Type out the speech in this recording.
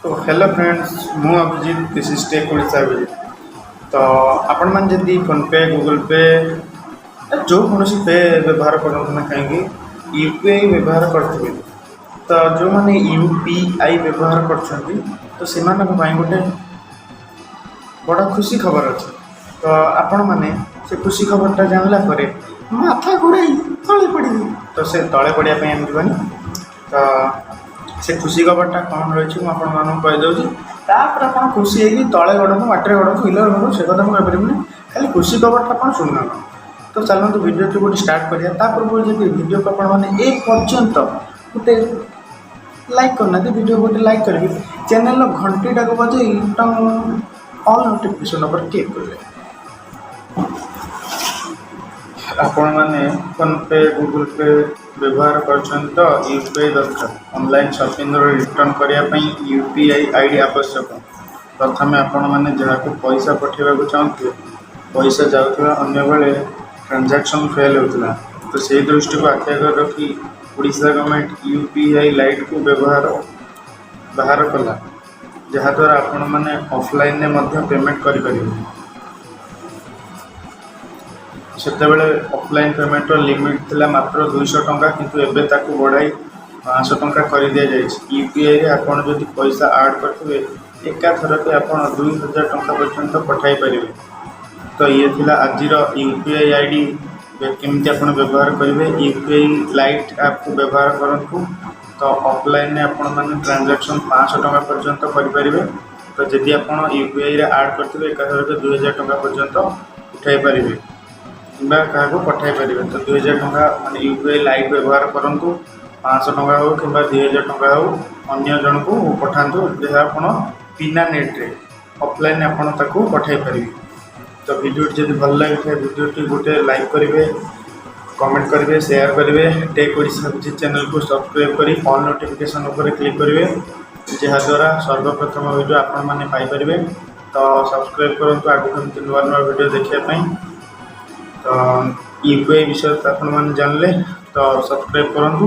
ତ hello friends, ମୁଁ Abhijit. This is Tech Odisha Abhijit. ତ ଆପଣମାନେ ଯଦି ଫୋନ୍ପେ, ଗୁଗଲ୍ ପେ, ଯେଉଁ କୌଣସି ପେ ବ୍ୟବହାର କରନ୍ତୁ ନା କାହିଁକି, ୟୁପିଆଇ ବ୍ୟବହାର କରିଥିବେ, ତ ଯେଉଁମାନେ ୟୁପିଆଇ ବ୍ୟବହାର କରୁଛନ୍ତି, ତ ସେମାନଙ୍କ ପାଇଁ ଗୋଟେ ବଡ଼ ଖୁସି ଖବର ଅଛି। ତ ଆପଣମାନେ ସେ ଖୁସି ଖବରଟା ଜାଣିଲା ପରେ ମାଥା ଘୁରେଇ ତଳେ ପଡ଼ିବେ। ତ ସେ ତଳେ ପଡ଼ିବା ପାଇଁ ଆମେ ଯିବାନି। ତ ସେ ଖୁସି ଖବରଟା କ'ଣ ରହିଛି, ମୁଁ ଆପଣମାନଙ୍କୁ କହିଦେଉଛି। ତାପରେ ଆପଣ ଖୁସି ହେଇକି ତଳେ ଗଡ଼ନ୍ତୁ, ମାଟିରେ ଗଡ଼ନ୍ତୁ, ବିଲରେ ଗଡ଼ନ୍ତୁ, ସେ କଥା ମୁଁ କହିପାରିବିନି। ଖାଲି ଖୁସି ଖବରଟା ଆପଣ ଶୁଣିନିଅନ୍ତୁ। ତ ଚାଲନ୍ତୁ, ଭିଡ଼ିଓଟି ଗୋଟେ ଷ୍ଟାର୍ଟ କରିବା। ତା ପୂର୍ବରୁ ଯଦି ଭିଡ଼ିଓକୁ ଆପଣମାନେ ଏ ପର୍ଯ୍ୟନ୍ତ ଗୋଟେ ଲାଇକ୍ କରିନାହାନ୍ତି, ଭିଡ଼ିଓ ଗୋଟେ ଲାଇକ୍ କରିବେ, ଚ୍ୟାନେଲର ଘଣ୍ଟିଟାକୁ ବଜେଇ ଟଙ୍ଗ ଅଲ୍ ନୋଟିଫିକେସନ୍ ଉପରେ କ୍ଲିକ୍ କରିବେ। ଆପଣମାନେ ଫୋନ୍ପେ, ଗୁଗଲ୍ ପେ ବ୍ୟବହାର କରୁଛନ୍ତି ତ ୟୁପିଆଇ ଦରକାର। ଅନଲାଇନ୍ ସପିଂର ରିଟର୍ଣ୍ଣ କରିବା ପାଇଁ ୟୁପିଆଇ ଆଇଡ଼ି ଆବଶ୍ୟକ। ପ୍ରଥମେ ଆପଣମାନେ ଯାହାକୁ ପଇସା ପଠାଇବାକୁ ଚାହୁଁଥିବେ, ପଇସା ଯାଉଥିବା ଅନ୍ୟବେଳେ ଟ୍ରାଞ୍ଜାକ୍ସନ୍ ଫେଲ୍ ହେଉଥିଲା। ତ ସେହି ଦୃଷ୍ଟିକୁ ଆଖି ଆଗରେ ରଖି ଓଡ଼ିଶା ଗଭର୍ଣ୍ଣମେଣ୍ଟ ୟୁପିଆଇ ଲାଇଟ୍କୁ ବାହାର କଲା, ଯାହାଦ୍ୱାରା ଆପଣମାନେ ଅଫଲାଇନ୍ରେ ମଧ୍ୟ ପେମେଣ୍ଟ କରିପାରିବେ। ସେତେବେଳେ ଅଫଲାଇନ୍ ପେମେଣ୍ଟର ଲିମିଟ୍ ଥିଲା ମାତ୍ର 200 ଟଙ୍କା, କିନ୍ତୁ ଏବେ ତାକୁ ବଢ଼ାଇ 500 ଟଙ୍କା କରିଦିଆଯାଇଛି। ୟୁପିଆଇରେ ଆପଣ ଯଦି ପଇସା ଆଡ଼୍ କରିଥିବେ, ଏକାଥରକେ ଆପଣ 2000 ଟଙ୍କା ପର୍ଯ୍ୟନ୍ତ ପଠାଇ ପାରିବେ। ତ ଇଏ ଥିଲା ଆଜିର ୟୁପିଆଇ ଆଇଡ଼ି କେମିତି ଆପଣ ବ୍ୟବହାର କରିବେ। ୟୁପିଆଇ ଲାଇଟ୍ ଆପ୍କୁ ବ୍ୟବହାର କରନ୍ତୁ, ତ ଅଫଲାଇନ୍ରେ ଆପଣମାନେ ଟ୍ରାଞ୍ଜାକ୍ସନ୍ 500 ଟଙ୍କା ପର୍ଯ୍ୟନ୍ତ କରିପାରିବେ। ତ ଯଦି ଆପଣ ୟୁପିଆଇରେ ଆଡ଼୍ କରିଥିବେ, ଏକାଥରକେ 2000 ଟଙ୍କା ପର୍ଯ୍ୟନ୍ତ ଉଠାଇ ପାରିବେ କିମ୍ବା କାହାକୁ ପଠାଇ ପାରିବେ। ତ 2000 ଟଙ୍କା ମାନେ ୟୁପିଆଇ ଲାଇଟ୍ ବ୍ୟବହାର କରନ୍ତୁ, 500 ଟଙ୍କା ହେଉ କିମ୍ବା 2000 ଟଙ୍କା ହେଉ, ଅନ୍ୟ ଜଣକୁ ପଠାନ୍ତୁ, ଯାହା ଆପଣ ବିନା ନେଟ୍ରେ ଅଫଲାଇନ୍ ଆପଣ ତାକୁ ପଠାଇ ପାରିବେ। ତ ଭିଡ଼ିଓଟି ଯଦି ଭଲ ଲାଗିଥାଏ, ଭିଡ଼ିଓଟି ଗୋଟେ ଲାଇକ୍ କରିବେ, କମେଣ୍ଟ କରିବେ, ସେୟାର କରିବେ। ଟେକ୍ ଓଡ଼ିଶା ଅଭିଜିତ ଚ୍ୟାନେଲକୁ ସବସ୍କ୍ରାଇବ୍ କରି ଅଲ୍ ନୋଟିଫିକେସନ୍ ଉପରେ କ୍ଲିକ୍ କରିବେ, ଯାହାଦ୍ୱାରା ସର୍ବପ୍ରଥମ ଭିଡ଼ିଓ ଆପଣମାନେ ପାଇପାରିବେ। ତ ସବସ୍କ୍ରାଇବ୍ କରନ୍ତୁ ଆଗକୁ ଏମିତି ନୂଆ ନୂଆ ଭିଡ଼ିଓ ଦେଖିବା ପାଇଁ। ତ ୟୁପିଆଇ ବିଷୟରେ ତ ଆପଣମାନେ ଜାଣିଲେ, ତ ସବସ୍କ୍ରାଇବ୍ କରନ୍ତୁ।